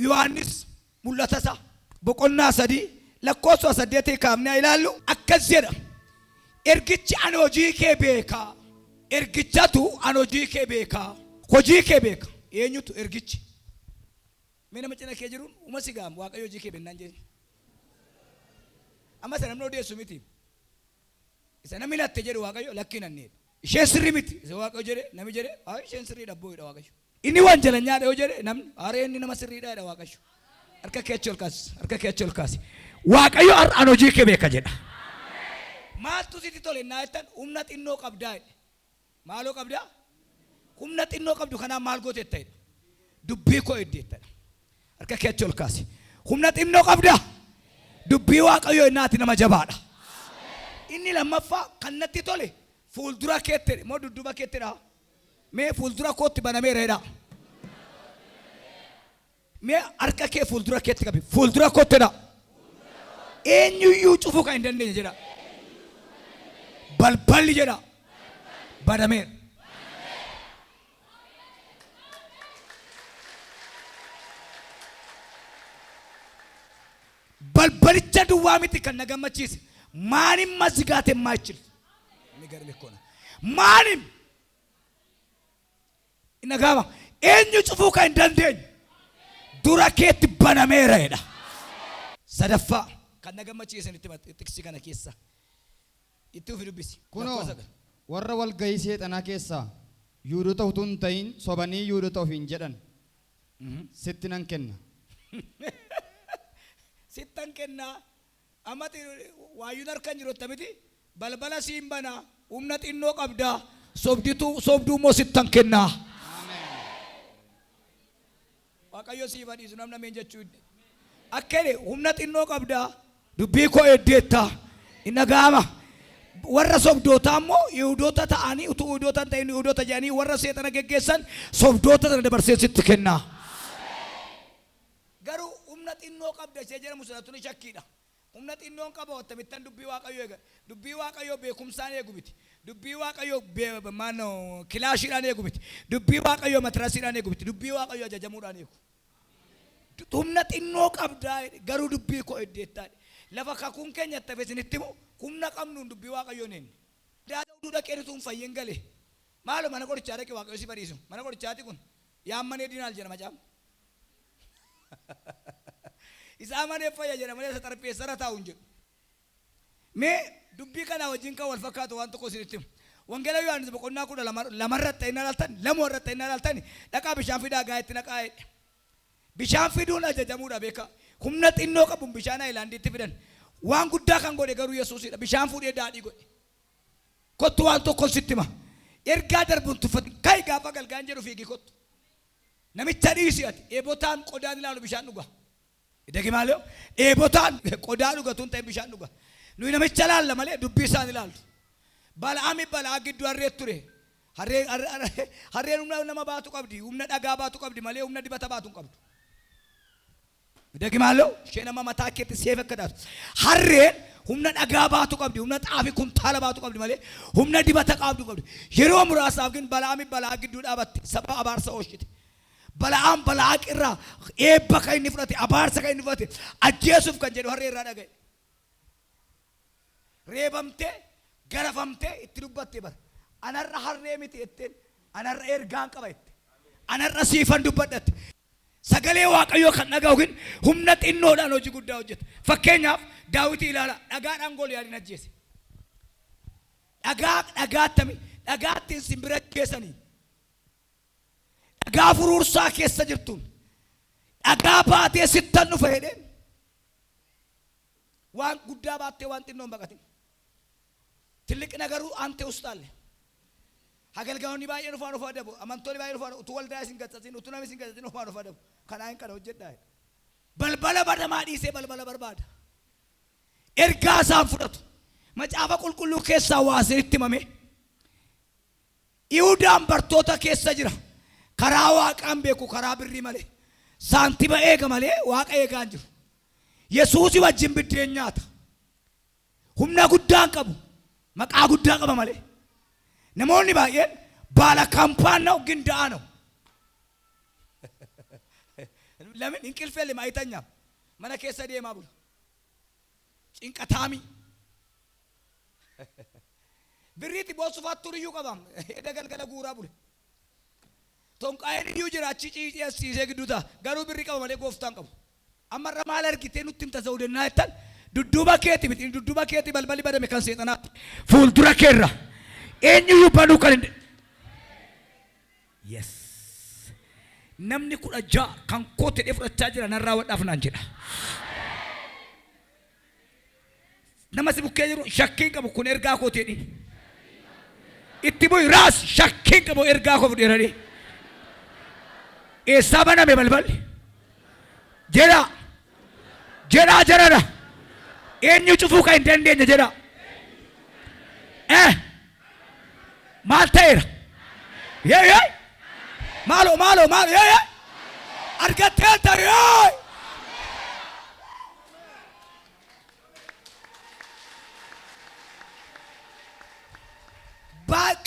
Yohaannis mul'ata isaa boqonnaa 3 lakkoofsa 8 kaafnee haa ilaallu. Akkas jedha. Ergichi ani hojii kee beeka. Ergichatu ani hojii kee beeka. Hojii kee beeka. Eenyutu ergichi? Mee nama cina kee jiruun uma si gaam Waaqayyo hojii kee bennaan jedhin. Amma isa namni odeessu miti. Isa namni natte jedhu Waaqayyo lakkii nanneedha. Isheen sirrii miti. Isa Waaqayyo jedhe nami jedhe haa isheen sirriidha abbooyidha Waaqayyo. Inni wanjalanyaadha yoo jedhe namni haree inni nama sirriidha jedha Waaqayyo. Harka kee achi ol kaasi. Harka kee achi ol kaasi. Waaqayyo har'aan hojii kee beeka jedha. Maaltu sitti tole naa jettan humna xinnoo qabdaa jedhe. Maaloo qabdaa? Humna xinnoo qabdu kanaan maal gooteetta jedha. Dubbii koo eddeettadha. Harka kee achi ol kaasi. Humna xinnoo qabdaa? Dubbii Waaqayyoo innaati nama jabaadha. Inni lammaffaa kan natti tole fuuldura keetti moo dudduuba keettidha? Mee fuuldura kootti banameera jedhaa. Mee harka kee fuuldura keetti qabi. Fuuldura kootti jedhaa. Eenyuyyuu cufuu kan hin dandeenye jedhaa. Balballi jedhaa. Banameera. Balbalicha duwwaa miti kan na gammachiise. Maanim mazigaat የማይችል የሚገርም እኮ ነው። ማንም Nagaama eenyu cufuu kan hin dandeenye dura keetti banameera jedha. Sadaffaa kan na gammachiisan itti xiqsii kana keessa itti ufi dubbisi. Kunoo Lakkoofsa sagal. warra walga'ii seexanaa keessaa Yihuudoota utuu hin ta'in sobanii Yihuudoota ofiin jedhan sitti nan kenna. Sittan kennaa amma waayyuun harka hin jiru miti balbala siin bana humna xinnoo qabda sobdituu sobduu immoo sittan kennaa. Waaqayyo siif haa dhiisu namni ameen jechuu hin akka jedhe humna xinnoo qabda dubbii koo eeddeetta hin dhaga'ama. Warra sobdootaa immoo Yihudoota ta'anii utuu Yihudoota hin ta'in Yihudoota jedhanii warra seexana geggeessan sobdoota sana dabarsee sitti kennaa. Garuu humna xinnoo qabda ishee jedhamu sana tuni shakkiidha. Humna xinnoon qaba attamittan dubbii Waaqayyoo eega. Dubbii Waaqayyoo beekumsaan eegu miti. Dubbii Waaqayyoo maannoo kilaashiidhaan eegu miti. Dubbii Waaqayyoo matirasiidhaan eegu miti. Dubbii Waaqayyoo ajajamuudhaan eegu. Humna xinnoo qabdaa jedhe, garuu dubbii koo eddeettaa jedhe. Lafa kakuun keenya itti hafe isinitti himu humna qabnuun dubbii Waaqayyoo hin eegne. Daawuduu dhaqee utuu hin fayyin gale. Maaloo mana qorichaa dhaqi Waaqayyo si badhiisu. Mana qorichaati kun. Yaammanee diinaal jedha macaafni. Isa amanee fayya jedha malee isa xarapheessarra taa'u hin jedhu. Mee dubbii kanaa wajjin kan wal fakkaatu waan tokko isinitti himu. Wangeela Yohaannis boqonnaa 12 irratti inni ilaaltan, 2 irratti inni ilaaltan, dhaqaa bishaan fidaa gaayetti naqaa jedhe. Bishaan fiduun ajajamuudha beekaa. Humna xinnoo qabuun bishaan Ayilaandiitti fidan. Waan guddaa kan godhe garuu Yesuusidha. Bishaan fuudhee daadhii godhe. Kottu waan tokkon sitti hima. Ergaa darbu hin tuffatin. Ka'i gaafa galgaan jedhu fiigi kottu. Namicha dhiisi ati. Dheebotaan qodaan ilaalu bishaan dhuga. Dagi maaloo? Dheebotaan qodaa dhugatu hin ta'in bishaan dhuga. Nuyi namicha ilaalla malee dubbii isaan ilaallu. Bala'aami bala'aa gidduu harree ture. Harree harreen humna nama baatu qabdi, humna dhagaa baatu qabdi malee humna dibata baatu hin qabdu. Dagi maaloo? Isheen amma mataa keetti seef akka taatu. Harreen humna dhagaa baatu qabdi, humna xaafii kuntaala baatu qabdi malee humna dibata qabdu qabdi. Yeroo muraasaaf gin Bala'aami Bala'aa gidduu dhaabatte saba abaarsa oolchite. Bala'aam Bala'aaq irraa eebba kan inni fudhate, abaarsa kan inni fudhate, ajjeesuuf kan jedhu harree irraa dhaga'e. Reebamtee, garafamtee itti dubbatte bara. Anarra harree miti jetteen, anarra ergaan qaba jette. Anarra siifan dubbadhatte. Sagalee Waaqayyoo kan dhaga'u gin humna xinnoodhaan hojii guddaa hojjeta. Fakkeenyaaf Daawitii ilaala dhagaadhaan Gooliyaadin ajjeese. Dhagaa dhagaa attamii dhagaa ittiin simbira ajjeesanii dhagaa furuursaa keessa jirtuun dhagaa baatee sittan dhufa jedheen waan guddaa baattee waan xinnoon baqatin. ትልቅ ነገሩ አንተ ውስጥ አለ። Agalgaloonni baay'een ufaan of adabu. Amantoonni baay'een ufaan utuu waldaa isin gatsasin utuu namni isin gatsasin ufaan of adabu. Kanaa hin kana hojjedhaa jedha. Balbala banamaa dhiisee balbala barbaada. Ergaa isaan fudhatu. Macaafa qulqulluu keessaa waa isinitti himame. Yihudaan bartoota keessa jira. Karaa waaqaan beeku karaa birrii malee. Saantima eega malee waaqa eegaa hin jiru. Yesuusi wajjin biddeen nyaata. Humna guddaa hin qabu. Maqaa guddaa qaba malee. Namoonni baay'een baala kaampaan na'u ginda'aa na'u. ለምን እንቅልፍ የለም አይተኛም። Mana keessa deemaa bula. Cinqataami. Birriitti boossufaat turiyyuu qabaam. Edda galgala guuraa bule. Tonqaa'een iyyuu jira achi ciicee as ciisee gidduu ta'a. Garuu birrii qaba malee gooftaan qabu. Ammarra maal argitee nutti himta zawudennaa jettan dudduuba keeti miti dudduuba keeti balballi badame kan seexanaatti. Fuuldura keerra eenyuyyuu banuu kan hin Yes. Namni 16 kan koo ta'ee fudhachaa jira narraa wadhaaf naan jedha. Nama si bukkee jiru shakkiin qabu kun ergaa koo ta'edhi. Itti bu'i raas shakkiin qabu ergaa koo fudheeranii. Eessaa baname balballi? Jedha. Jedhaa jedhadha. Eenyu cufuu kan hin dandeenye jedha. Maal ta'eera? Yee yee. Maaloo maaloo maaloo yee yee. Argatteetta yee.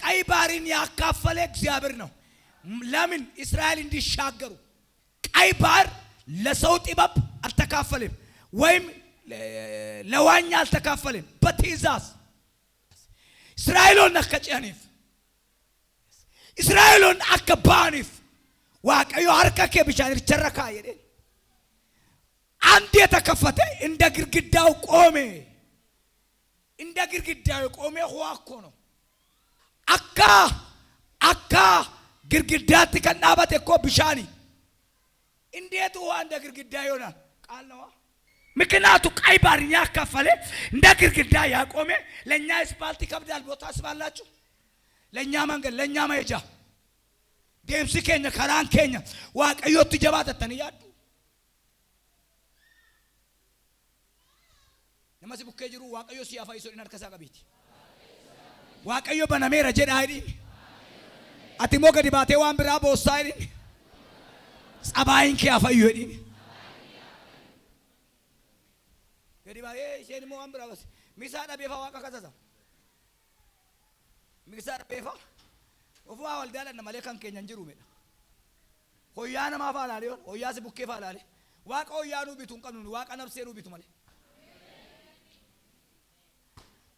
ቀይ ባህርን ያካፈለ እግዚአብሔር ነው። ለምን እስራኤል እንዲሻገሩ። ቀይ ባህር ለሰው ጥበብ አልተካፈለም፣ ወይም ለዋኛ አልተካፈለም። በትእዛዝ እስራኤሎን akka ce'aniif እስራኤሎን akka ba'aniif Waaqayyo harka kee bishaanicharra kaa'i jedheen. አንድ የተከፈተ እንደ ግድግዳው ቆሜ እንደ ግድግዳው ቆሜ ውሃ እኮ ነው። Akka ግድግዳatti kan dhaabate እኮ bishaani። እንዴት ውሃ እንደ ግድግዳ ይሆናል? ቃል ነዋ። ምክንያቱ ቀይ ባህርን ያካፈለ እንደ ግድግዳ ያቆመ ለኛ አስፓልት ይከብዳል። ቦታ ታስባላችሁ? ለኛ መንገድ ለኛ መሄጃ deemsi keenya karaan keenya Waaqayyotti jabaatattanii yaaddu. Nama si bukkee jiru Waaqayyo si haa fayyisu harka isaa qabiiti. Waaqayyo banameera jedhaa jedhiin. Ati immoo gadi baatee waan biraa boossaa jedhiin. Tsabaayin kee haa fayyu jedhiin. Gadi baatee isheen immoo waan biraa boossi. Misaa dhabeefa Waaqa kasasa. Misaa dhabeefa. Ofumaa waldaa dhanna malee kan keenya hin jiru medha. Hoyyaa namaa faa ilaalee hoyyaa si bukkee faa ilaalee. Waaqa hoyyaa nuu bitu hin qabnu Waaqa nafsee nuu bitu malee.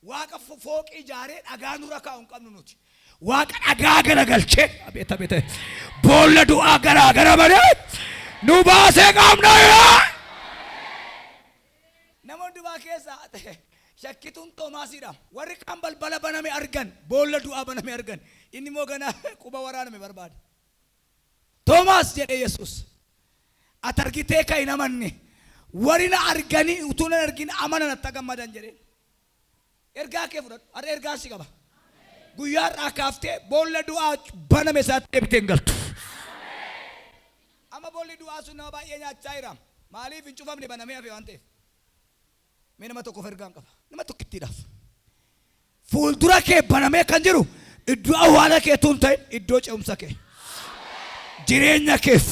Waaqa fooqii ijaaree dhagaa nurra kaa'u hin qabnu nuti. Waaqa dhagaa garagalchee abeet abeet boolla du'aa garaa gara malee nu baasee qabna yaa. Nama hundumaa keessaa shakkituun Toomaasiidha. Warri kaan balbala baname argan boolla du'aa baname argan inni immoo ganaa quba waraaname barbaade. Toomaas jedhe Yesuus ati argitee kan hin amanne warri na arganii utuu na argin amanan atta gammadan jedheen. Ergaa kee fudhadhu har'a ergaa si qaba. Guyyaa har'aa kaaftee boolla du'aa baname isaatti deebitee hin galtu. Amma boolli du'aa sun nama baay'ee nyaachaa jira. Maaliif hin cufamne banamee hafe waan ta'eef. Mee nama tokkoof ergaan qaba. Nama tokkittiidhaaf. Fuuldura kee banamee kan jiru iddoo awwaala kee tun ta'e iddoo ce'umsa kee. Jireenya keef.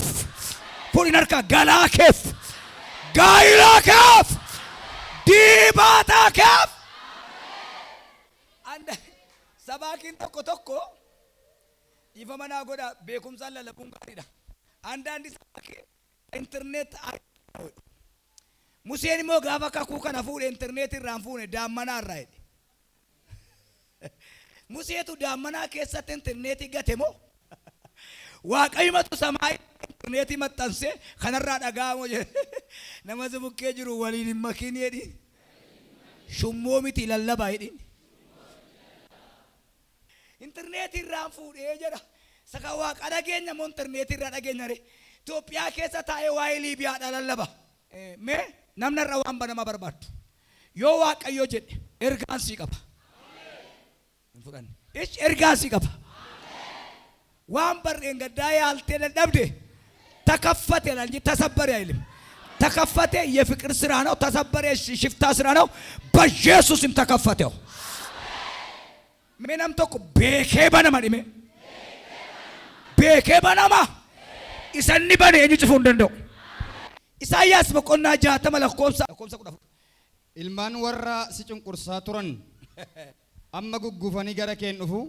Fuudhin harka galaa keef. Gaayilaa keef. Diibaataa keef. Sabaakiin tokko tokko dhiifama naa godha beekumsaan lallabuun gaariidha. አንዳንድ sabaakii internet Museen immoo gaafa kakuu kana fuudhe internet irraa hin fuune daammanaa irraa jedhe. Museetu daammanaa keessatti interneetii gate moo Waaqayyumatu samaa interneetii maxxansee kanarraa dhaga'amoo jedhe. Nama si bukkee jiru waliin hin makin jedhiin. Shummoo miti lallabaa jedhiin. Interneetii irraa fuudhee jedha. Saka Waaqa dhageenya moo interneetii irraa dhageenya ree? Itoophiyaa keessa taa'ee waa'ee Liibiyaadha lallaba. Mee namni irra waan banamaa barbaaddu. Yoo Waaqayyo jedhe ergaan sii qaba. Hin fudhanne. Ish ergaan sii qaba. Waan barreen gaddaa yaaltee dadhabde ተከፈተ ይላል እንጂ ተሰበረ አይልም። ተከፈተ የፍቅር ስራ ነው። ተሰበረ ሽፍታ ስራ ነው። በኢየሱስም ተከፈተው። Mee nam tokko beekee banama dhime. Beekee banama. Isanni bane eenyu cufuu hin danda'u. Isaayyaas boqonnaa 60 lakkoofsa 14. Ilmaan warra si cunqursaa turan amma guggufanii gara keen dhufu.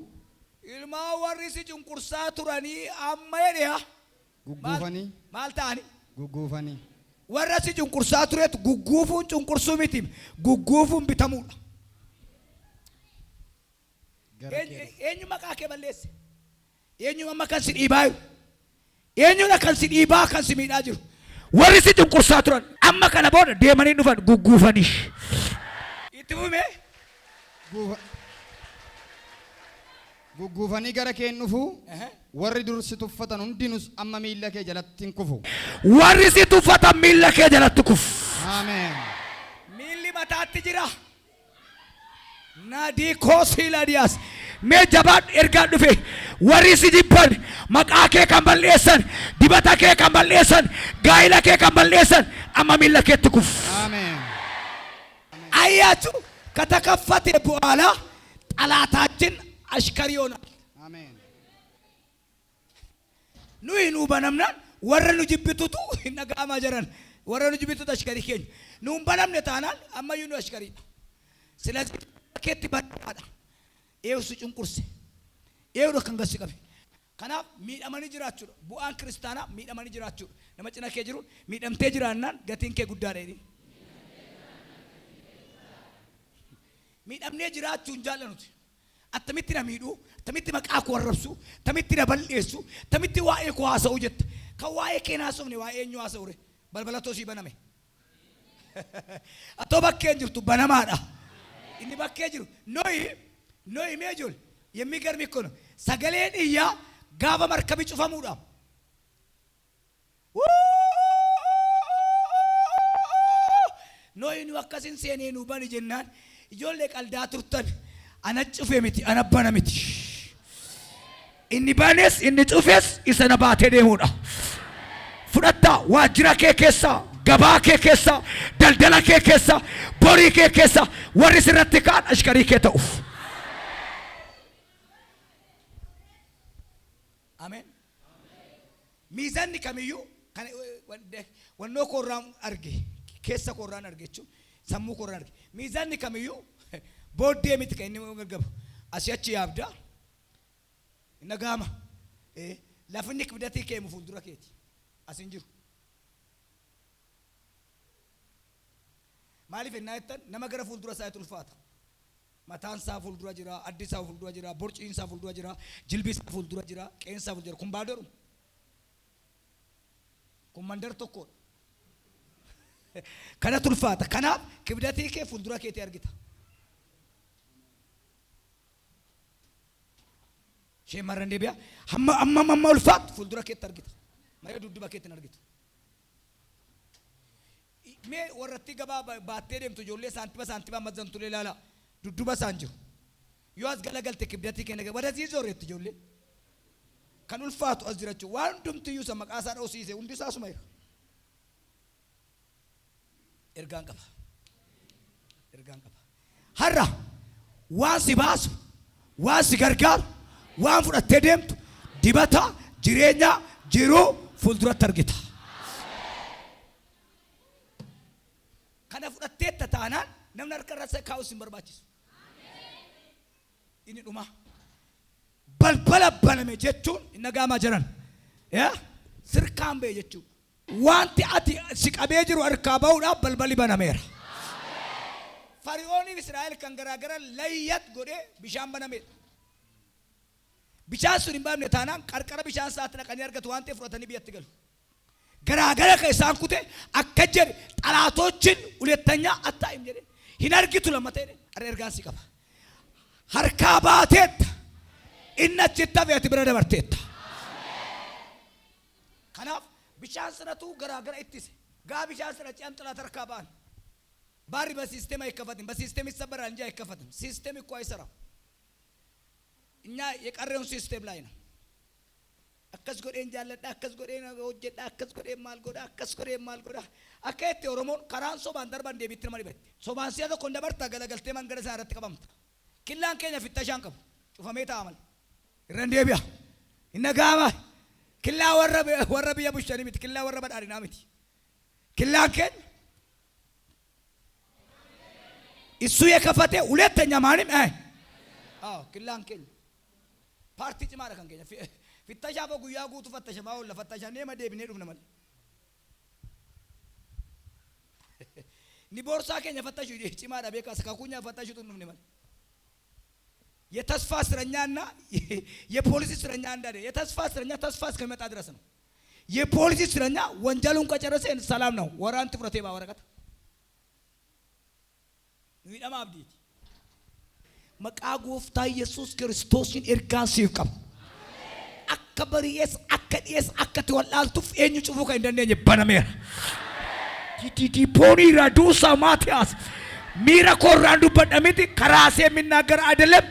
Ilmaan warri si cunqursaa turanii amma jedhe haa. Guggufanii. Maal ta'anii? Gugguufanii. Warra si cunqursaa turetu gugguufuun cunqursuu miti, gugguufuun bitamuudha. Gara kee dhufu. Eenyu maqaa kee balleesse? Eenyu amma kan si dhiibaa jiru? Eenyudha kan si dhiibaa, kan si miidhaa jiru? Warri si cunqursaa turan amma kana booda deemanii dhufan gugguufanii. Itti fufe. Gugguufanii gara kee hin dhufu. Warri dur si tuffatan hundinus amma miilla kee jalatti hin kufu. Warri si tuffatan miilla kee jalatti kufu. Ameen. Miilli mataatti jira. Nadii koosiiladiyaas. Mee jabaan ergaan dhufe, warri si jibban, maqaa kee kan balleessan, dibata kee kan balleessan, gaa'ila kee kan balleessan amma miilla keetti kufu. Ameen. አያችሁ፣ ከተከፈተ በኋላ ጠላታችን አሽከር ይሆናል። Ameen. Nuyi nuu banamnaan warra nu jibbitutu hin dhaga'amaa jiran, warra nu jibbitutu ashkarii keenya. Nu hin banamne taanaan ammayyuu nu ashkariidha. ስለዚህ keetti banaadha. Eenyu si cunqurse? Eenyudha kan gasi qabe? Kanaaf miidhamanii jiraachuudha. Bu'aan kiristaanaa miidhamanii jiraachuudha. Nama cina kee jiru, miidhamtee jiraannaan gatiin kee guddaadha jedhi. Miidhamnee jiraachuu hin jaallanuti. Attamitti na miidhuu, attamitti maqaa koo arrabsu, attamitti na balleessu, attamitti waa'ee koo haasa'u jetta. Kan waa'ee kee haasofne waa'ee eenyu haasa'u re? Balbala tosii baname. Atoo bakkeen jirtu banamaadha. Inni bakkee jiru Nohi mee ijoole የሚገርም እኮ ነው። Sagaleen iyyaa gaafa markabi cufamuudha. Nohi nu akkasin seenee nu bani jennaan, ijoollee qaldaa turtan, ana cufe miti, ana bana miti. Inni banes inni cufes isa na baatee deemuudha. Fudhattaa waajjira kee keessa, gabaa kee keessa, daldala kee keessa, borii kee keessa warri sirratti ka'an ashkarii kee ta'uuf. Ameen. Miizanni kamiyyuu kan wannoo koorraan arge, keessa koorraan arge jechuun sammuu koorraan arge. Miizanni kamiyyuu booddee miti kan inni gargaru. Asii achi yaabda. Inni gaama. Lafinni kibdatii keemu fuuldura keeti. As hin jiru. Maaliif ennaa jettan, nama gara fuuldura isaatti ulfaata. Mataan isaa fuuldura jira, addi isaa fuuldura jira, borciin isaa fuuldura jira, jilbi isaa fuuldura jira, qeensi isaa fuuldura jira. Kun baadoru. Kun mandar tokkodha. Kanatu ulfaata. Kanaaf kibdatii kee fuuldura keetii argita. Isheen marran deebi'a. Hamma amma amma ulfaatu fuuldura keetti argita. Malee dudduuba keetti hin argitu. Mee warratti gabaa baattee deemtu ijoollee saantima saantima mazzantulee ilaala. Dudduuba isaan jiru. Yoo as galagalte kibdatii keenya ወደዚህ ዞር jetti ijoollee. Kan ulfaatu as jira jechuudha. Waan hundumtiyyuu isa maqaa isaa dhoosiise hundi isaa suma jira. Ergaan qaba. Ergaan qaba. Har'a waan si baasu, waan si gargaaru, waan fudhattee deemtu, dibata jireenya jiruu fuulduratti argita. Kana fudhatteetta taanaan namni harka irra kaa'us hin barbaachisu. Inni dhuma. Balbala baname jechuun inni dhaga'amaa jiran. Yaa sirkaan ba'e jechuudha. Wanti ati si qabee jiru harkaa ba'uudhaaf balballi banameera. Fari'ooniif Israa'el kan garaagara layyat godhee bishaan banameedha. Bishaan sun hin banamne taanaan qarqara bishaan isaatti dhaqanii argatu waan ta'eef fudhatanii biyyatti galu. Garaagara kan isaan kute akka jedhe xalaatochin ሁለተኛ አታይም jedhe, hin argitu lamma ta'e har'a ergaan si qaba. Harkaa baateetta, inni achitti hafe, ati bira dabarteetta. Kanaaf bishaan sanatu garaagara ittise. Gaa bishaan sana ce'an xalaata harkaa ba'an. ባሪ በ system አይከፈትም፣ በ system ይሰበራል እንጂ አይከፈትም። System እኮ አይሰራም። እኛ የቀረውን system ላይ ነው። Akkas godheen jaalladha, akkas godheen hojjedha, akkas godheen maal godha, akkas godheen maal godha. Akka itti Oromoon karaan sobaan darban deebiitti nama dhibette. Sobaan si'a tokko hin dabarta, galagaltee mangada isaa irratti qabamta. Killaan keenya fittashaan qabu cufamee taa'a malee. Irra hin deebi'a. Hin dhaga'ama. Killaa warra biyya bulchanii miti, killaa warra badhaadhinaa miti. Killaan keenya እሱ የከፈተ ሁለተኛ ማንም አይ አዎ killaan keenya paartii cimaadha kan keenya. Fittashaaf guyyaa guutuu fattashamaa oolla, fattashamnee ma deebinee dhufna malee. Ni boorsaa keenya fattashu cimaadha beekaa kakuu fattashutu hin dhufne malee. የተስፋ እስረኛና የፖሊስ እስረኛ አንድ አይደለም። የተስፋ እስረኛ ተስፋ እስከሚመጣ ድረስ ነው። የፖሊስ እስረኛ ወንጀሉን ከጨረሰ ሰላም ነው። Warrant fudhatee ba'a waraqata. Hidhama abdiiti. Maqaa gooftaa Yesuus Kiristoosiin ergaan siif qaba. Akka bari'ees akka dhi'ees akka itti wallaaltuuf eenyu cufuu kan hin dandeenye banameera. Diidiipoonii raduusaa Maatiyaas miira koorraan dubbadha miti ከራሴ የሚናገር አይደለም።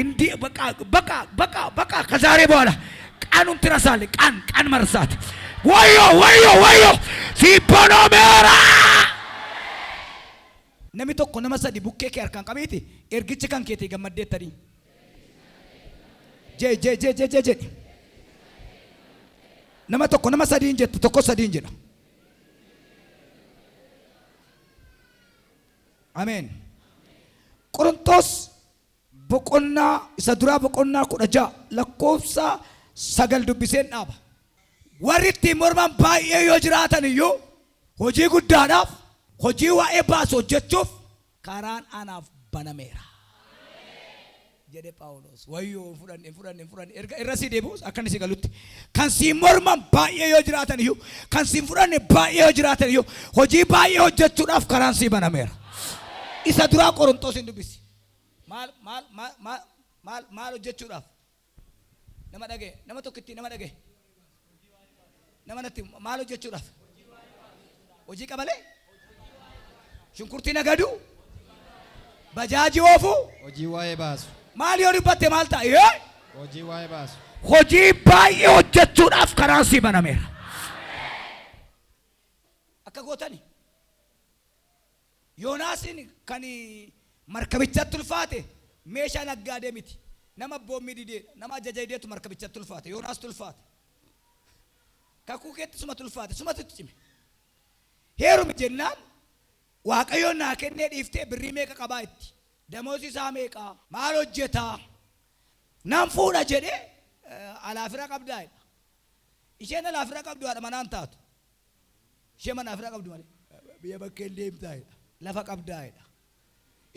እንዲህ በቃ በቃ በቃ በቃ ከዛሬ በኋላ ቀኑን ትረሳለህ። ቀን ቀን መርሳት ወዮ ወዮ ወዮ ሲቦኖሜራ Namni tokko nama sadi bukkee kee harkaan qabeeti ergichi kan keetii gammaddeettanii. Jee jee jee jee jee jedhi. Nama tokko nama sadiin jettu tokko sadiin jedha. Ameen. Qorontos boqonnaa isa duraa boqonnaa 16 lakkoofsa 9 dubbiseen dhaaba. Warri ittiin morman baay'ee yoo jiraatan iyyuu hojii guddaadhaaf hojii waa'ee baasu hojjechuuf karaan anaaf banameera. Jedhe Phaawulos. Wayyoo hin fudhanne hin fudhanne hin fudhanne erga irra sii deebi'us akka inni si galutti. Kan siin morman baay'ee yoo jiraatan iyyuu kan siin fudhanne baay'ee yoo jiraatan iyyuu hojii baay'ee hojjechuudhaaf karaan sii banameera. Isa duraa Qorontos hin dubbisi. Maal maal maal maal maal maal hojjechuudhaaf? Nama dhagaye nama tokkitti nama dhagaye. Nama natti maal hojjechuudhaaf? Hojii qabalee? Shunkurtii nagaduu? Bajaajii oofuu? Hojii waa'ee baasu. Maal yoo dubbatte maal ta'a? Ee? Hojii waa'ee baasu. Hojii baay'ee hojjechuudhaaf karaan sii banameera. Akka gootani. Yoonaasin kan markabichatti ulfaate meeshaa naggaadee miti. Nama abboommii didee nama ajaja dideetu markabichatti ulfaate. Yoonaas ulfaate. Kakuu keetti sumatu ulfaate sumatu itti cime. Heerumi jennaan Waaqayyoon naa kennee dhiiftee birrii meeqa qabaa itti. Damoos isaa meeqaa? Maal hojjetaa? Nan fuudha jedhee alaafira qabdaa jedha. Isheen alaafira qabdu haadha manaan taatu. Ishee manaafira qabdu malee. Biyya bakkee hin deemtaa jedha. Lafa qabdaa jedha.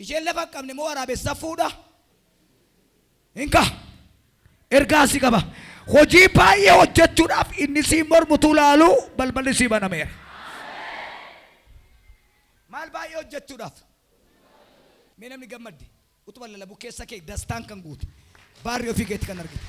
Isheen lafa hin qabne immoo waraabessa fuudha. Hinka ergaa si qaba. Hojii baay'ee hojjechuudhaaf inni sii mormutu laalu balballi sii banameera. Maal baay'ee hojjechuudhaaf? Mee namni gammadde utuma lallabuu keessa kee dastaan kan guute baarri ofii keetti kan argite.